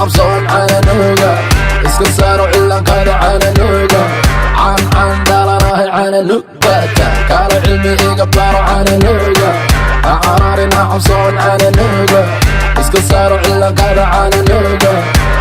Cabsoon caananuuga, iska saaro cilaankaada caananuuga. Caan caan dhalanahay caananuugata, kaala cilmi iga baro caananuuga. Caraarina cabsoon caananuuga, iska saaro cilaankaada caananuuga.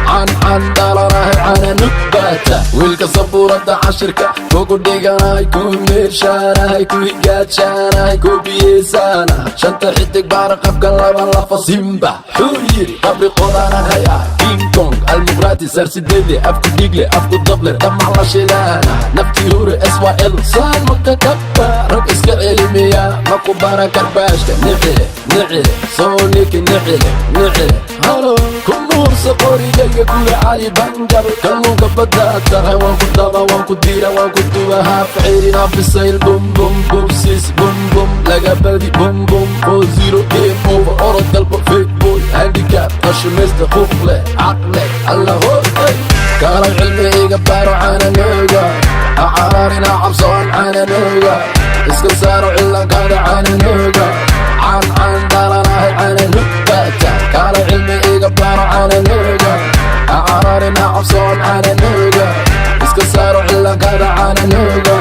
Caan caan dhalanahay caananuugata. Wiilka sabuurada cashirka kugu dhiganahay, ku meershaanahay, ku higaajanahay, ku biyeesaanahay. Shanta xidig baara qabka laba lafa simba xuu yiri qabri qodaanahay ah King Kong Almuqraati sarsideede afku dhigle afku dable damac la shidaana naftii hure SYL saalmaka kaba rag iska celimiya maku baran karbaashka nicile nicile soo niki nicile nicile halo ku nuursa qorigayga kula Cali Banjar kalluunka badda tahay. Waan ku daba, waan ku diira, waan ku duba, haaf ceyrin, haaf bisayl, bum bum bubsis, bum bum laga badi, bum bum 4-0, game over, orod galbo, fake boy, handicap, qashimaysta, quuq leh caqle alla hoogay. Kaalay cilmi iga baro caananuuga. Caraarina cabsoon caananuuga, iska saaro cilaankaada caananuuga. Caan caan dhalanahay caananuugata, kaalay cilmi iga baro caananuuga. Caraarina cabsoon caananuuga, iska saaro cilaankaada caananuuga.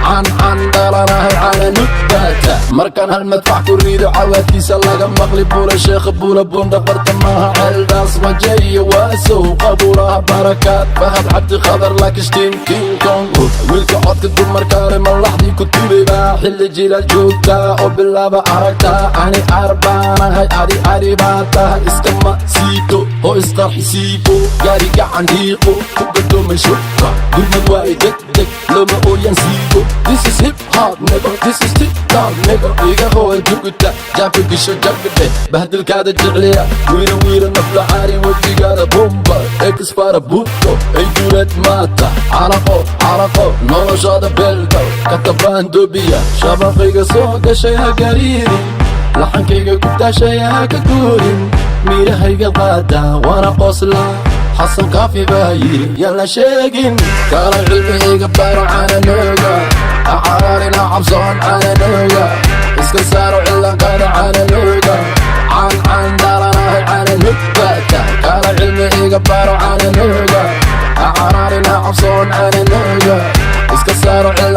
Caan caan dhalanahay caananuugata. Markaan hal madfax ku rido, cawaadkiisa laga maqli Buula Sheekha, Buula Bunda, Bartamaha, Ceeldaas, Wajeeyo, Waasow, Qabuuraha Barakaad, Fahad Cabdi Khadar, Lakishtiin, King Kong. Wiilka codka dumarkaale malaxdii ku tubay xilli jilaal joogtaa oo bilaaba aragtaa. Ani arbaanahay, adi ari baa tahay. Iskama siito oo isqarxisiibo, gaari gacan dhiiqo ku gadoomay shubka gurmad waaye, degdeg looma ooyan siigo. This is hip hop, nigga, this is TikTok, nigga. Iga hooy juguta jaabka gisho jabidhe bahdilkaada jecliya wiira wiira nafla caari wejigaada bumba exfara buto ay duleed maata caraqo caraqo noloshaada beelgal katabaan dobiya. Shabaqayga soo gashay ha gariirin, laxankayga ku daashay ha ka guurin, miirahayga qaada waana qosla. Xasan Kaafi baa yiri yaan la sheegin. Kala cilmi iga baro caananuuga. Caraarina cabsoon caananuuga, iska saaro cilaankaada caananuuga. Caan caan dhalanahay caananuugata, kala cilmi iga baro caananuuga. Caraarina cabsoon caananuuga, iska saaro cilaankaada.